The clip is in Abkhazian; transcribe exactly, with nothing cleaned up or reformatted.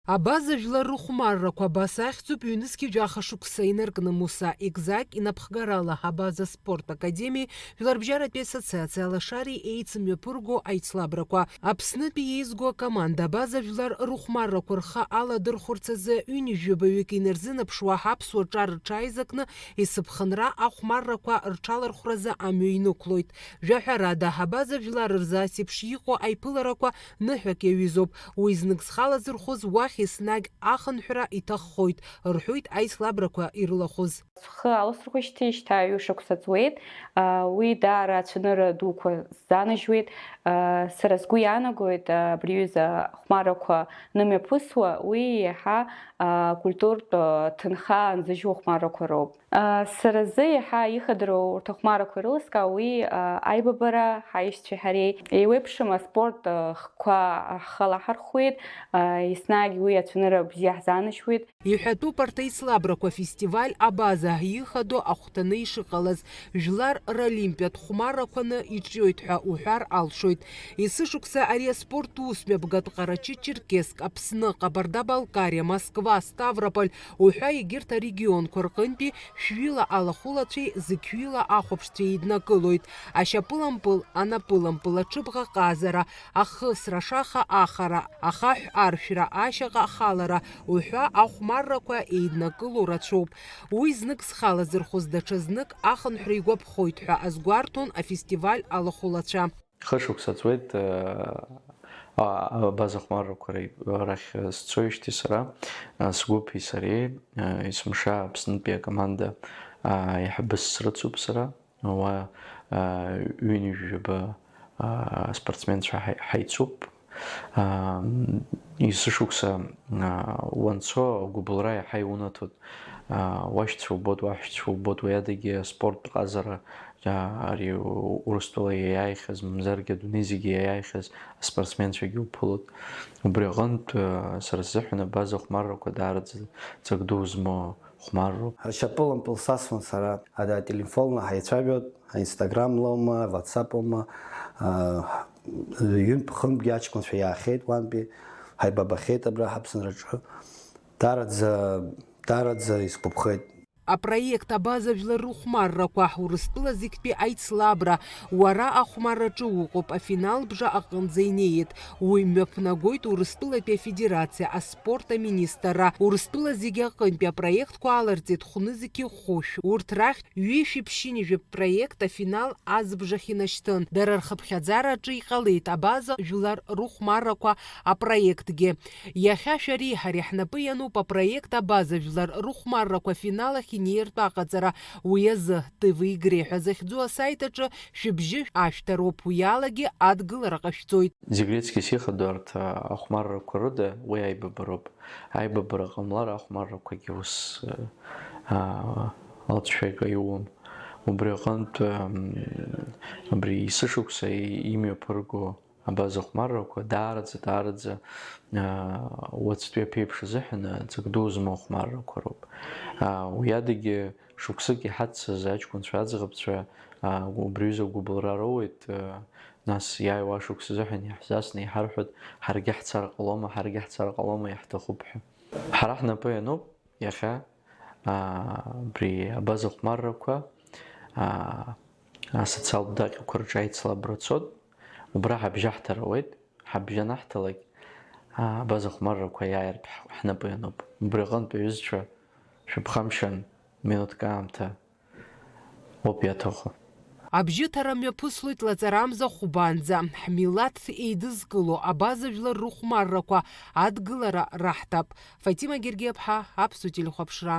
Абаза жәлар рыхәмаррақәа абас ахьӡуп ҩнызқьи жәаха шықәса инаркны Муса Егзак инапхгарала Абаза спорт академиеи Жәларбжьаратәи ассоциациа Алашареи еицымҩаԥырго аицлабрақәа. Аԥснытәи еизго акоманда Абаза жәлар рыхәмаррақәа рхы аладырхәырц азы ҩынҩажәи жәабаҩык инарзынаԥшуа аԥсуа ҿар рҽааизакны есыԥхынра ахәмаррақәа рҽалархәразы амҩа инықәлоит. Жәаҳәарада, Абаза жәлар рзы ас еиԥш иҟоу аиԥыларақәа ныҳәак иаҩызоуп. Уи знык зхалазырхәыз уахь еснагь ахынҳәра иҭаххоит, рҳәоит аицлабрақәа ирылахәыз. Схы аласырхәышьҭеижьҭеи ҩышықәса ҵуеит. Уи даара ацәанырра дуқәа сзанажьуеит. Сара сгәы иаанагоит, абри аҩыза ахәмаррақәа нымҩаԥысуа, уи иаҳа культуртә ҭынха анзыжьуа ахәмаррақәа роуп. Сара сзы иаҳа ихадароу урҭ ахәмаррақәа ирылыскаау уи аибабара ҳаишьцәеи ҳареи. Еиуеиԥшым аспорт хкқәа ҳхы алаҳархәуеит, еснагь уи ацәанырра бзиа ҳзанажьуеит. Иҳәатәуп арҭ аицлабрақәа афестиваль Абаза ихадоу ахәҭаны ишыҟалаз, жәлар ролимпиатә хәмаррақәаны иҿиоит ҳәа уҳәар алшоит. Есышықәса ари аспорт усмҩаԥгатә Ҟарачы-Черкесск, Аԥсны, Ҟабарда-Балкариа, Москва, Ставрополь уҳәа егьырҭ арегионқәа рҟынтәи шәҩыла алахәылацәеи зықьҩыла ахәаԥшцәеи еиднакылоит. Ашьапылампыл, анапылампыл, аҽыбӷа ҟазара, ахысра, ашаха ахара, ахаҳә аршәра, ашьаҟа ахалара уҳәа ахәмаррақәа еиднакыло рацәоуп. Уи знык зхалазырхәыз даҽазнык ахынҳәра игәаԥхоит ҳәа азгәарҭон афестиваль алахәылацәа. Хышықәса ҵуеит, а, а, Абаза хәмаррақәа ра-, рахь сцоижьҭеи сара, а, сгәыԥи сареи, а, есымша Аԥснытәи акоманда, а, еиҳабыс срыцуп сара. Уа, а, ҩынҩажәаба, а, спортсменцәа ҳаи-, ҳаицуп. А, м, есышықәса, а, уанцо агәыбылра иаҳа иунаҭоит. А, уашьцәа убоит, уаҳәшьцәа убоит, уи адагьы аспорттә ҟазара, а, ари У-, Урыстәыла иаиааихьаз, мамзаргьы адунеи зегьы иаиааихьаз аспортсменцәагьы уԥылоит. Убри аҟынтә, а, сара сзыҳәан Абаза хәмаррақәа даараӡа ҵак ду змоу хәмарроуп. Ашьапылампыл сасуан сара. Ада ателефонла ҳаицәажәоит, аинстаграмлоума, ватсаплоума, а, ҩынтә-хынтәгьы аҷкәынцәа иаахьеит уантәи, ҳаибабахьеит абра ҳаԥсынраҿы. Даараӡа, даараӡа исгәаԥхеит. Апроект Абаза жәлар рыхәмаррақәа Урыстәыла зегьтәи аицлабра, уара ахәмарраҿы уҟоуп, афинал бжа аҟынӡа инеит. Уи мҩаԥнагоит Урыстәылатәи Афедерациа аспорт аминистрра. Урыстәыла зегьы аҟынтәи апроектқәа аларҵеит хәнызқьи хәышә. Урҭ рахь ҩышәи ԥшьынҩажәи проект афинал азбжахь инашьҭын. Дара рхыԥхьаӡараҿы иҟалеит Абаза жәлар рыхәмаррақәа апроектгьы. Иахьа шәареи ҳареи ҳнапы иануп апроект Абаза жәлар рыхәмаррақәа афинал ахь инеиртә аҟаҵара. Уи азы Т В Игры ҳәа захьӡу асайт аҿы шәыбжьы ашәҭароуп, уи алагьы адгылара ҟашәҵоит. Зегь реиԥш ихадоу арҭ ахәмаррақәа рыда уи аибабароуп. Аибабара ҟамлар ахәмаррақәагьы ус, а, алҵшәа иуам. Убри аҟынтә, ам, абри есышықәса и-, имҩаԥырго Абаза хәмаррақәа даараӡа, даараӡа, аа, уаҵәтәи аԥеиԥш азыҳәан, аа, ҵак ду змоу хәмаррақәа роуп. Аа, уи адагьы шықәсык иҳаццаз аҷкәынцәа аӡӷабцәа, аа, убри аҩыза агәыбылра роуеит, аа, нас иааиуа ашықәс азыҳәан иаҳзасны иҳарҳәоит, ҳаргьы ҳцар ҟалома, ҳаргьы ҳцар ҟалома, иаҳҭахуп ҳәа. Ҳара ҳнапы иануп, Иахьа, аа, абри абаза хәмаррақәа, аа, асоциалтә даҟьақәа рҿы аицлабра цоит, убра ҳабжьаҳҭар ауеит, ҳабжьанаҳҭалак, аа, абаза хәмаррақәа иааиртә ҳ-, ҳнапы иануп. Убри аҟынтә, аҩызцәа, шәыԥхамшьан, минуҭк аамҭа Уоуп иаҭаху. Абжьыҭара мҩаԥыслоит лаҵарамза хәбанӡа. Ҳмилаҭ еидызкыло абаза жәлар рыхәмаррақәа адгылара раҳҭап. Фатима Гергиаԥҳа, Аԥсуа телехәаԥшра.